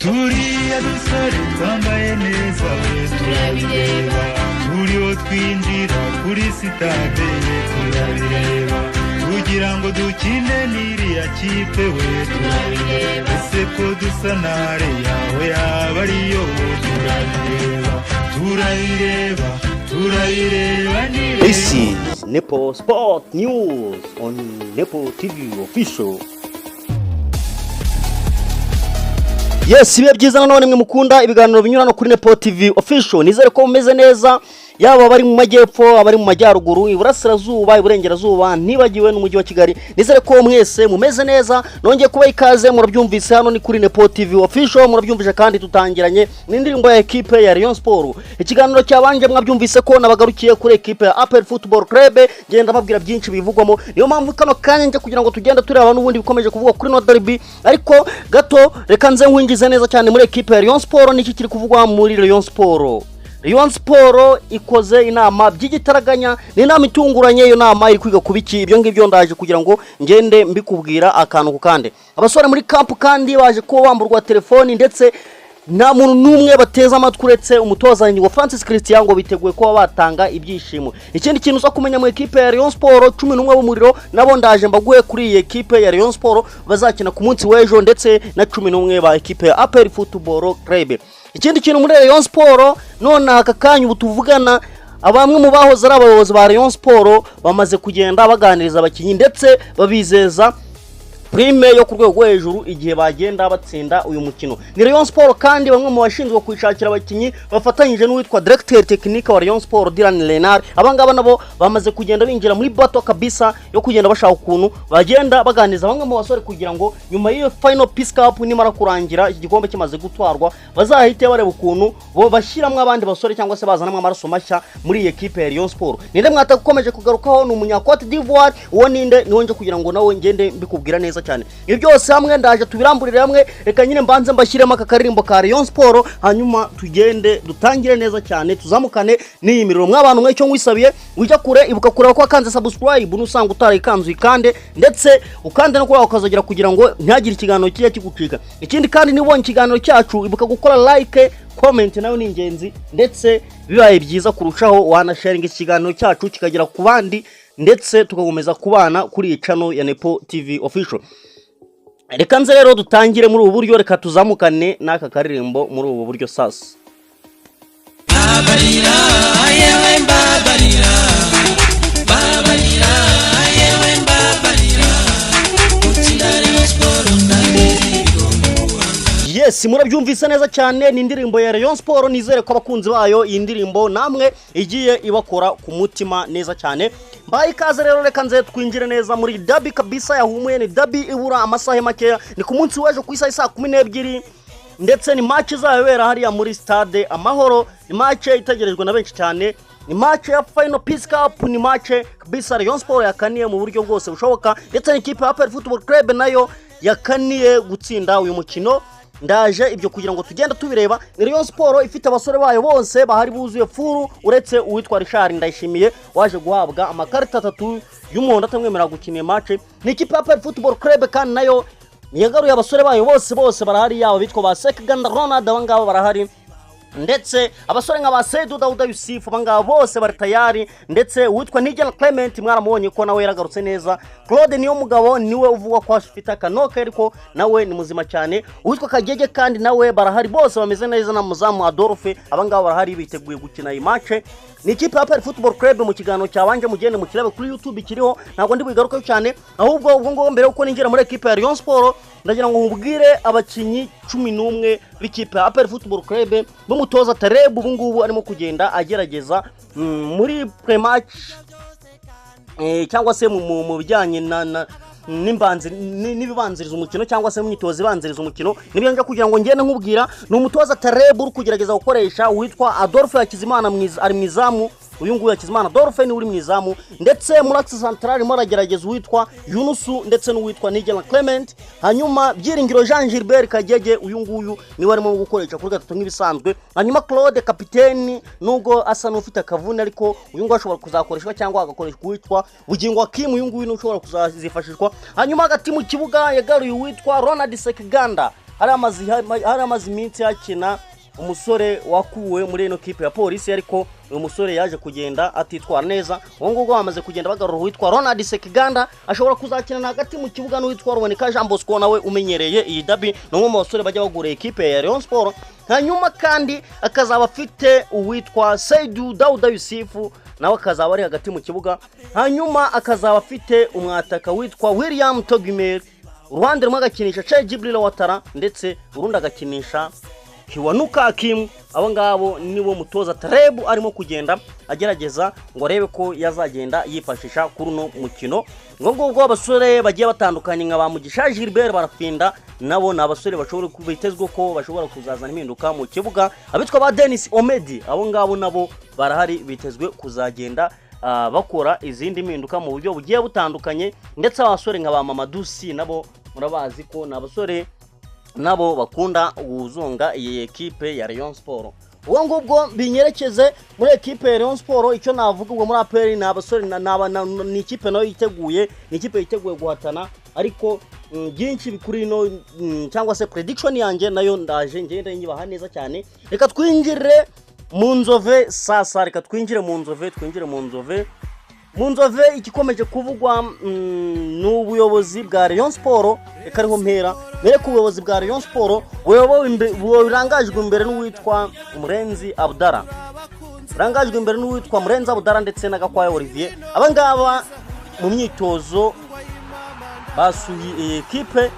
Turiya dusore twambaye neza we turabireba, turiho twinjira kuri sitade turabireba, kugira ngo dukine n'iriya kipe we turabireba, ese ko dusa nare yawe yaba ariyo turabireba, turabireba, turabireba ni This is Nepo Sport News on Nepo TV Official. Yes, ibihe byiza nanone mwe mukunda ibiganiro binyura no kuri Nepo TV Official. Nizere ko mumeze neza, yaba abari mu majyepfo, abari mu majyaruguru, iburasirazuba, iburengerazuba, ntibagiwe n'umujyi wa Kigali. Nizere ko mwese mumeze neza. Nongeye kubaha ikaze, murabyumvise, hano ni kuri Nepo TV Official, murabyumvise kandi tutangiranye n'indirimbo ya ekipe ya Rayon Sport. Ikiganiro cyabanje mwabyumvise ko nabagarukiye kuri ekipe ya APR Football Club, ngenda babwira byinshi bivugwamo. Niyo mpamvu kano kanya njya kugira ngo tugende tureba n'ubundi bikomeje kuvugwa kuri no derby, ariko gato reka nze nkwinjize neza cyane muri ekipe ya Rayon Sport. Niki kiri kuvugwa muri Rayon Sport? Rayon Sport ikoze inama by'igitaraganya, ni inama itunguranye. Iyo nama iri kwiga ku biki? Ibyo ngibyo ndaje kugira ngo ngende mbikubwira akantu ku kandi. Abasore muri camp kandi baje kuba bamburwa telefoni, ndetse nta muntu n'umwe bateze amatwi uretse umutoza ngo Francis Christian, ngo biteguye kuba batanga ibyishimo. Ikindi kintu uza kumenya mu ekipe ya Rayon Sport, 11 b'umuriro nabo ndaje mbaguhe kuri iyi ekipe ya Rayon Sport bazakina ku munsi w'ejo, ndetse na 11 ba ekipe ya APR Football Club. Ikindi kintu muri Rayon Sport, none aka kanya ubu tuvugana, bamwe mu bahoze ari abayobozi ba Rayon Sport bamaze kugenda baganiriza abakinnyi, ndetse babizeza prime yo ku rwego rwo hejuru igihe bagenda batsinda uyu mukino. Ni Rayon Sport kandi bamwe mu bashinzwe kwishakira abakinnyi bafatanyije n'uwitwa directeur technique wa Rayon Sport, Dylan Renard, abangaba nabo bamaze kugenda binjira muri bato kabisa yo kugenda bashaka ukuntu bagenda baganiriza bamwe mu basore, kugira ngo nyuma y'iyo final Peace Cup nimara kurangira, iki gikombe kimaze gutwarwa, bazahite bareba ukuntu bo bashyiramo abandi basore cyangwa se bazanamo amaraso mashya muri iyi ekipe ya Rayon Sport. Ninde mwatakomeje kugarukaho? Ni umunya Cote d'Ivoire. Uwo ninde? Niwo nje kugira ngo nawe ngende mbikubwira neza cyane. Ibi byose hamwe ndaje tubiramburire hamwe. Reka nyine mbanze mbashyiremo aka karirimbo ka Rayon Sport, hanyuma tugende dutangire neza cyane, tuzamukane n'iyi miriro. Mw'abantu mwe, icyo nkwisabiye, ujya kure ibuka kureba ko wakanze subscribe, nusanga utarayikanze uyikande, ndetse ukande no kuri ako kazogera kugira ngo ntihagire ikiganiro kijya kigucika. Ikindi kandi, niba ubonye ikiganiro cyacu, ibuka gukora like, comment nayo ni ingenzi, ndetse bibaye byiza kurushaho wanasharinga iki kiganiro cyacu kikagera ku bandi, ndetse tugakomeza kubana kuri iyi channel ya Nepo TV Official. Reka nze rero dutangire muri ubu buryo, reka tuzamukane n'aka karirimbo muri ubu buryo sasa. Mbabarira yewe, mbabarira, mbabarira yewe, mbabarira. Gutsinda Rayon Sport ndabizi bigomba guhanga. Yes, murabyumvise neza cyane, ni indirimbo ya Rayon Sport. Nizere ko abakunzi bayo iyi ndirimbo namwe igiye ibakora ku mutima neza cyane. Mbaye ikaze rero, reka nze twinjire neza muri derby kabisa yahumuye. Ni derby ibura amasaha makeya, ni ku munsi w'ejo ku isaha saa 12, ndetse ni match izabera hariya muri Stade Amahoro. Ni match itegerejwe na benshi cyane, ni match ya final Peace Cup, ni match kabisa Rayon Sport yakaniye mu buryo bwose bushoboka, ndetse n'ikipe ya APR Football Club nayo yakaniye gutsinda uyu mukino. Ndaje ibyo kugira ngo tugende tubireba. Ni Rayon Sport ifite abasore bayo bose bahari buzuye full, uretse uwitwa Richard Ndayishimiye waje guhabwa amakarita atatu y'umuhondo atamwemerera gukina iyi match. Ni ikipe ya APR Football Club kandi nayo yagaruye abasore bayo bose, bose barahari, yaba bitwa ba Sekiganda Ronald, aba ngaba barahari, ndetse abasore nka ba Seydou Dauda Yussif, aba ngaba bose bari tayari, ndetse uwitwa Nigel Clement mwaramubonye ko nawe yaragarutse neza. Claude niyo mugabo niwe uvugwa ko afite akanoke, ariko nawe ni muzima cyane. Uwitwa Kagege kandi nawe barahari, bose bameze neza, na muzamu Adolphe, aba ngaba barahari biteguye gukina iyi match. Ni ikipe ya APR Football Club. Mu kiganiro cyabanje mugende mukirebe kuri YouTube kiriho, ntabwo ndi bugarukeho cyane. Ahubwo ubwo ngubwo mbere yuko ninjira muri ekipe ya Rayon Sport, ndagira ngo nkubwire abakinnyi 11 b'ikipe ya APR Football Club b'umutoza Taleb ubu ngubu arimo kugenda agerageza muri pre-match cyangwa se mu bijyanye na n'imbanzi n'ibibanziriza umukino cyangwa se mu myitozo ibanziriza umukino. Nibyo njya kugira ngo ngende nkubwira. Ni umutoza Taleb uri kugerageza gukoresha uwitwa Adolphe Hakizimana ari mu izamu. Uyu nguyu Hakizimana Adolphe niwe uri mu izamu, ndetse muri axe central arimo aragerageza uwitwa Yunusu ndetse n'uwitwa Nigel Clement. Hanyuma Byiringiro Jean Gilbert Kagege, uyu nguyu niwe arimo gukoresha kuri gatatu nk'ibisanzwe. Hanyuma Claude kapiteni, nubwo asa n'ufite akavune, ariko uyu nguyu ashobora kuzakoreshwa cyangwa agakoreshwa uwitwa Bugingo Hakim, uyu nguyu niwe ushobora kuzifashishwa. Hanyuma hagati mu kibuga yagaruye uwitwa Ronald Sekiganda. Hari amaze iminsi hakina umusore wakuwe muri ino kipe ya Polisi, ariko uyu musore yaje kugenda atitwara neza. Ubu ngubu bamaze kugenda bagarura uwitwa Ronald Sekiganda, ashobora kuzakina hagati mu kibuga n'uwitwa Ruboneka Jean Bosco, nawe umenyereye iyi derby, ni umwe mu basore bajya bagura ekipe ya Rayon Sport. Hanyuma kandi akazaba afite uwitwa Seidu Dauda Yusufu, nawe akazaba ari hagati mu kibuga. Hanyuma akazaba afite umwataka witwa William Togümel, uruhande rumwe agakinisha Cheick Djibril Ouattara, ndetse urundi agakinisha Kiwanuka Hakim. Abo ngabo nibo mutoza Taleb arimo kugenda agerageza ngo arebe ko yazagenda yifashisha kuri uno mukino. Ngo ngubwo abasore bagiye batandukanye nka ba Mugisha Gilbert Barafinda, nabo ni abasore bashobora bitezwe ko bashobora kuzazana impinduka mu kibuga. Abitwa ba Denis Omedi, abo ngabo nabo barahari, bitezwe kuzagenda bakora izindi mpinduka mu buryo bugiye butandukanye. Ndetse abasore nka ba Mamadou Sy nabo murabazi ko ni abasore nabo bakunda guzunga iyi ekipe ya Rayon Sport. Ubwo ngubwo binyerekeze muri ekipe ya Rayon Sport. Icyo navuga ubwo muri APR ni abasore ni ikipe nayo yiteguye, ni ikipe yiteguye guhatana, ariko byinshi kuri ino cyangwa se prediction yanjye nayo ndaje ngenda nyibaha neza cyane. Reka twinjire mu Nzove sasa, reka twinjire mu Nzove, twinjire mu Nzove. Mu Nzove igikomeje kuvugwa ni ubuyobozi bwa Rayon Sport. Reka ariho mpera mbere ku buyobozi bwa Rayon Sport burangajwe imbere n'uwitwa Murenzi Abdara, burangajwe imbere n'uwitwa Murenzi Abdara ndetse na Gakwaya Olivier. Aba ngaba mu myitozo basuye iyi ekipe,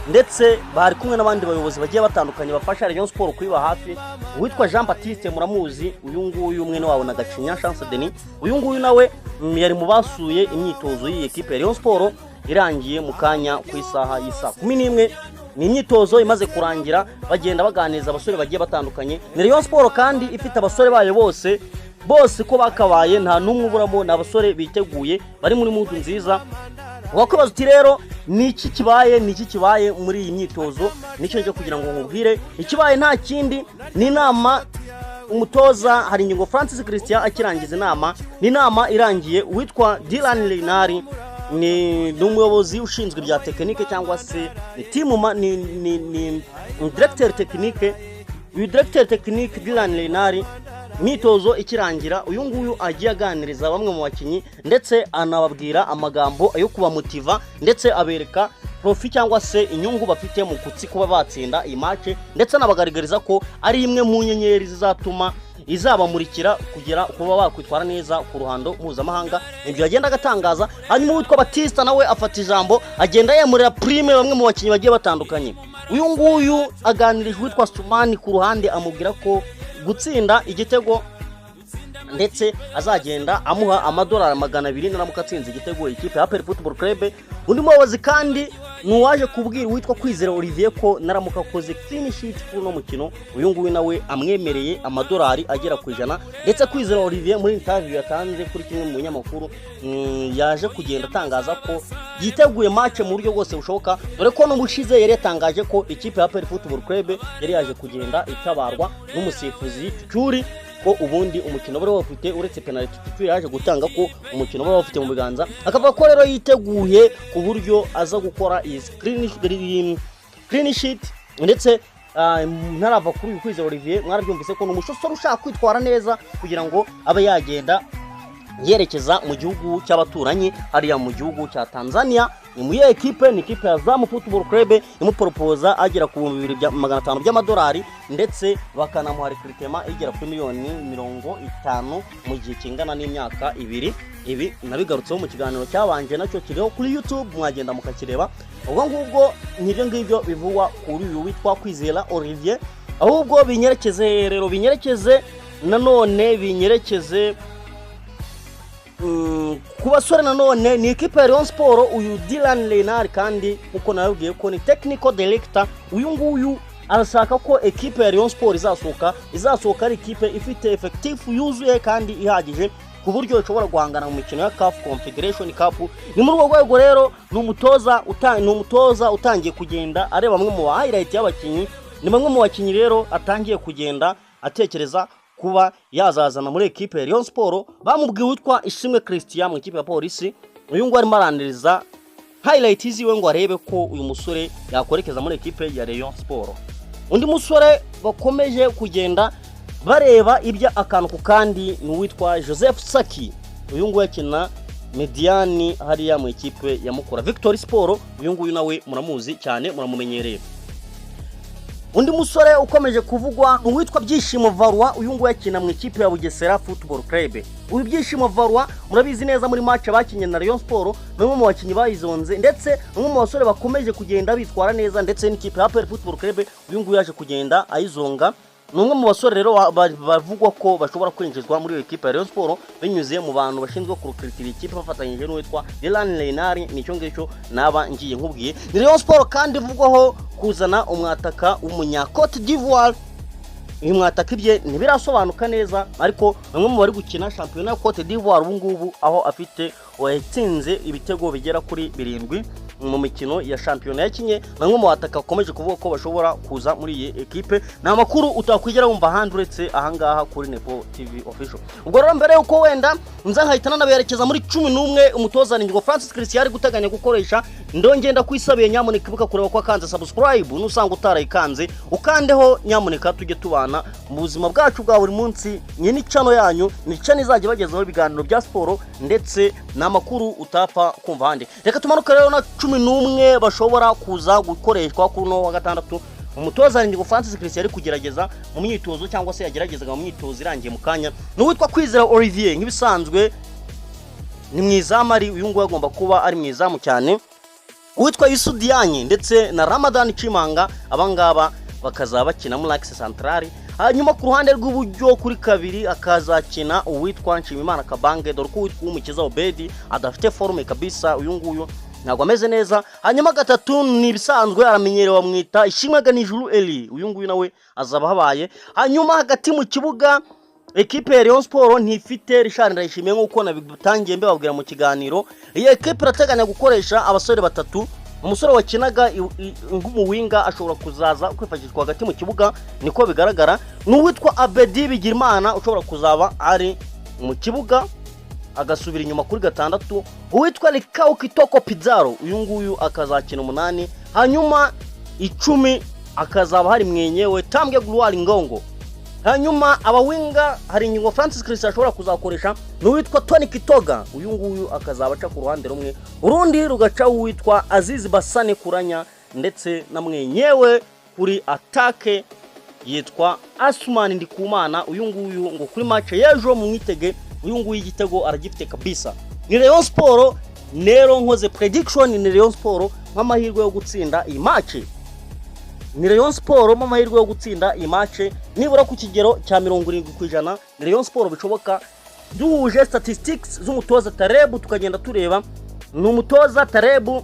ndetse bari kumwe n'abandi bayobozi bagiye batandukanye bafasha Rayon Sport kuyiba hafi. Uwitwa Jean Baptiste muramuzi, uyu nguyu mwene wabo na Gacinya Chance Denis, uyu nguyu nawe yari mu basuye imyitozo y'iyi ekipe ya Rayon Sport irangiye mu kanya ku isaha y'isa 11. Ni imyitozo imaze kurangira, bagenda baganiriza abasore bagiye batandukanye. Ni Rayon Sport kandi ifite abasore bayo bose bose ko bakabaye, nta n'umwe uburamo, ni abasore biteguye, bari muri mood nziza. Wakwibaza uti rero ni iki kibaye, ni iki kibaye muri iyi myitozo? Nicyo cyo kugira ngo nkubwire ikibaye nta kindi, ni inama umutoza Haringingo Francis Christian akirangiza inama. Ni inama irangiye, uwitwa Dylan Renari ni umuyobozi ushinzwe ibya technique, cyangwa se ni team ni directeur technique. Uyu directeur technique Dylan Renari, imyitozo ikirangira, uyu nguyu agiye aganiriza bamwe mu bakinnyi, ndetse anababwira amagambo yo kubamotiva, ndetse abereka profit cyangwa se inyungu bafite mu kutsi kuba batsinda iyi match, ndetse anabagaragariza ko ari imwe mu nyenyeri zizatuma izabamurikira kugera kuba bakwitwara neza ku ruhando mpuzamahanga. Ibyo yagenda agatangaza. Hanyuma uwitwa Batista nawe afata ijambo, agenda yemurira prime bamwe mu bakinnyi bagiye batandukanye. Uyu nguyu aganirije uwitwa Sumani ku ruhande, amubwira ko gutsinda igitego ndetse azagenda amuha $200 naramuka atsinze igitego ikipe ya APR Football Club. Undi muyobozi kandi ni uwaje kubwira uwitwa Kwizera Olivier ko naramuka akoze clean sheet kuri uno mukino, uyu nguyu nawe amwemereye $100. Ndetse Kwizera Olivier muri interview yatanze kuri kimwe mu binyamakuru yaje kugenda atangaza ko yiteguye match mu buryo bwose bushoboka, dore ko n'ubushize yari yatangaje ko ikipe ya APR Football Club yari yaje kugenda itabarwa n'umusifuzi Cyuri, ko ubundi umukino bari bafite, uretse penalty Cucuri yaje gutanga, ko umukino bari bafite mu biganza. Akavuga ko rero yiteguye ku buryo aza gukora iyi clean sheet. Ndetse ntarava kuri uyu Kwizera Olivier, mwarabyumvise ko ni umusore ushaka kwitwara neza kugira ngo abe yagenda yerekeza mu gihugu cy'abaturanyi, hariya mu gihugu cya Tanzania. Ni muri ekipe, ni ekipe ya Azam Football Club imuporopoza agera ku 2500 by'amadolari, ndetse bakanamuha recruitment igera kuri miliyoni 50 mu gihe kingana n'imyaka 2. Ibi nabigarutseho mu kiganiro cyabanje, nacyo kiriho kuri YouTube, mwagenda mukakireba. Ubwo ngubwo nibyo ngibyo bivugwa kuri uyu witwa Kwizera Olivier. Ahubwo binyerekeze rero, binyerekeze nanone, binyerekeze ku basore nanone, ni ikipe ya Rayon Sport. Uyu Dylan Renard kandi nkuko nababwiye ko ni technical director, uyu nguyu arashaka ko ekipe ya Rayon Sport izasohoka ari ikipe ifite effectif yuzuye kandi ihagije, ku buryo ishobora guhangana mu mikino ya CAF Confederation Cup. Ni muri urwo rwego rero ni umutoza utangiye kugenda areba bamwe mu highlight y'abakinnyi. Ni bamwe mu bakinnyi rero atangiye kugenda atekereza kuba yazazana muri ekipe ya Rayon Sport. Bamubwiye witwa Ishimwe Christian mu ikipe ya Polisi, uyu nguyu arimo araniriza highlight ziwe ngo arebe ko uyu musore yakwerekeza muri ekipe ya Rayon Sport. Undi musore bakomeje kugenda bareba ibya akantu ku kandi ni uwitwa Joseph Saki. Uyu nguyu akina médian hariya mu ikipe ya Mukura Victory Sport. Uyu nguyu nawe muramuzi cyane, muramumenyereye. Undi musore ukomeje kuvugwa ni uwitwa Byishimo Varwa. Uyu nguyu akina mu ikipe ya Bugesera Football Club. Uyu Byishimo Varwa murabizi neza, muri match bakinnye na Rayon Sport ni umwe mu bakinnyi bayizonze, ndetse ni umwe mu basore bakomeje kugenda bitwara neza, ndetse n'ikipe ya APR Football Club uyu nguyu yaje kugenda ayizonga. Ni umwe mu basore rero bavugwa ko bashobora kwinjizwa muri iyo ekipe ya Rayon Sport binyuze mu bantu bashinzwe kurecruitira ikipe bafatanyije n'uwitwa Dylan Reynard. Nicyo ngicyo naba ngiye nkubwiye. Ni Rayon Sport kandi ivugwaho kuzana umwataka w'umunya Cote d'Ivoire. Uyu mwataka ibye ntibirasobanuka neza, ariko bamwe mu bari gukina shampiyona ya Cote d'Ivoire ubu ngubu, aho afite yatsinze ibitego bigera kuri 7 mu mikino ya shampiyona yakinye. Bamwe mu bataka bakomeje kuvuga ko bashobora kuza muri iyi ekipe. Ni amakuru utakwigera wumva ahandi uretse ahangaha kuri Nepo TV Official. Ubwo rero mbere yuko wenda nza nkahita nanaberekeza muri 11 umutoza Haringingo Francis Christian ari guteganya gukoresha, ndongenda kwisabiye, nyamuneka ibuka kureba ko akanze subscribe. Nusanga utarayikanze, ukandeho nyamuneka, tujye tubana mu buzima bwacu bwa buri munsi. Ni ni channel yanyu, ni channel izajya ibagezaho ibiganiro bya siporo ndetse n'amakuru utapfa kumva ahandi. Reka tumanuke rero na 11 bashobora kuza gukoreshwa kuri uno wa gatandatu umutoza Haringingo Francis Christian ari kugerageza mu myitozo, cyangwa se yageragezaga mu myitozo irangiye mu kanya. Ni uwitwa Kwizera Olivier, nk'ibisanzwe ni mu izamu ari, uyu nguyu agomba kuba ari mu izamu cyane. Uwitwa Youssou Diagne ndetse na Ramadan Chimanga, abangaba bakazaba bakina muri axe central. Hanyuma ku ruhande rw'iburyo kuri kabiri akazakina uwitwa Nshimimana Kabange, dore ko uwitwa Umukiza Obedi adafite forme kabisa, uyu nguyu ntabwo ameze neza. Hanyuma gatatu ni ibisanzwe, aramenyerewe, bamwita Ishimwe Ganijuru Eli, uyu nguyu nawe azaba habaye. Hanyuma hagati mu kibuga, ekipe ya Rayon Sport ntifite Richard Ndayishimiye nk'uko nabitangiye mbibabwira mu kiganiro. Iyi ekipe irateganya gukoresha abasore batatu. Umusore wakinaga nk'umuwinger ashobora kuzaza kwifashishwa hagati mu kibuga, niko bigaragara. Ni uwitwa Abedi Bigirimana ushobora kuzaba ari mu kibuga agasubira inyuma kuri gatandatu. Uwitwa Rikau Kitoko Pizarro, uyu nguyu akazakina 8. Hanyuma 10 akazaba hari mwenyewe Tambwe Gloire Ngongo. Hanyuma abawinger Haringingo Francis Christian ashobora kuzakoresha ni uwitwa Tony Kitoga, uyu nguyu akazaba aca ku ruhande rumwe, urundi rugaca uwitwa Aziz Basane Kuranya, ndetse na mwenyewe kuri attaque yitwa Asumani Ndikumana. Uyu nguyu ngo kuri match y'ejo mwitege uyu nguyu, igitego aragifite kabisa. Ni Rayon Sport nero nkoze prediction, ni Rayon Sport nk'amahirwe yo gutsinda iyi match. Ni Rayon Sport mu amahirwe yo gutsinda iyi match nibura ku kigero cya 70%. Ni Rayon Sport bishoboka, duhuje statistics z'umutoza Tarebu tukagenda tureba. Ni umutoza Tarebu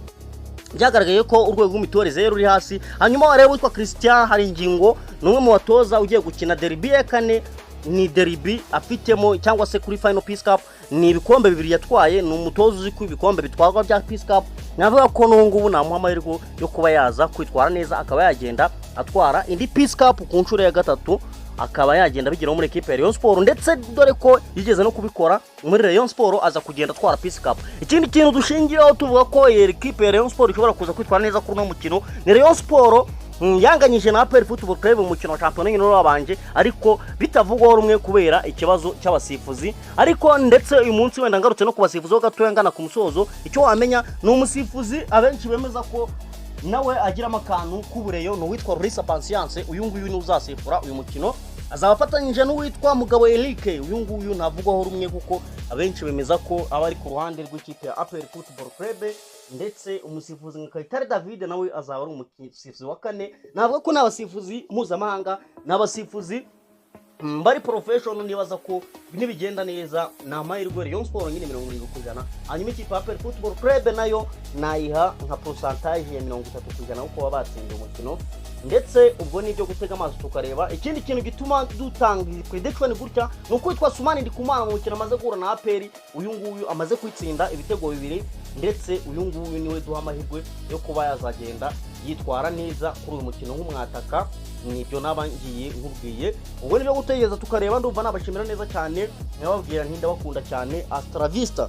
byagaragaye ko urwego rw'imitoreze ye ruri hasi. Hanyuma wareba witwa Christian Haringingo, ni umwe mu batoza ugiye gukina derby ya kane, ni derby afitemo cyangwa se kuri final Peace Cup, ni ibikombe bibiri yatwaye. Ni umutoza uzi ko ibikombe bitwarwa bya Peace Cup. Navuga ko n'ubu ngubu namuha amahirwe yo kuba yaza kwitwara neza, akaba yagenda atwara indi Peace Cup ku nshuro ya gatatu, akaba yagenda abigeraho muri ekipe ya Rayon Sport, ndetse dore ko yigeze no kubikora muri Rayon Sport aza kugenda atwara Peace Cup. Ikindi kintu dushingiraho tuvuga ko iyi ekipe ya Rayon Sport ishobora kuza kwitwara neza kuri uno mukino, ni Rayon Sport yanganyije na APR Football Club mu mukino wa shampiyona nyine wabanje, ariko bitavugwaho rumwe kubera ikibazo cy'abasifuzi. Ariko ndetse uyu munsi wenda ngarutse no ku basifuzi ho gatoya ngana ku musozo, icyo wamenya ni umusifuzi abenshi bemeza ko nawe agiramo akantu k'ubureyo, ni uwitwa Rulisa Patience. Uyu nguyu ni uzasifura uyu mukino, azaba afatanyije n'uwitwa Mugabo Eric. Uyu nguyu ntavugwaho rumwe kuko abenshi bemeza ko aba ari ku ruhande rw'ikipe ya APR Football Club, ndetse umusifuzi nka Kayitare David nawe azaba ari umusifuzi wa kane. Navuga ko ni abasifuzi mpuzamahanga, ni abasifuzi bari professional. Nibaza ko nibigenda neza ni amahirwe Rayon Sport nyine 70%. Hanyuma ikipe ya APR Football Club nayo nayiha nka pourcentage ya 30% kuko baba batsinze umukino, ndetse ubwo ni ibyo gutega amaso tukareba. Ikindi kintu gituma dutanga iyi prediction gutya ni uko witwa Sumani Ndikumana mu mukino amaze guhura na APR, uyu nguyu amaze kwitsinda ibitego bibiri, ndetse uyu nguyu niwe duha amahirwe yo kuba yazagenda yitwara neza kuri uyu mukino nk'umwataka. Nibyo naba ngiye nkubwiye, ubwo nibyo gutegereza tukareba. Ndumva nabashimira neza cyane, nkababwira nti ndabakunda cyane, hasta la vista.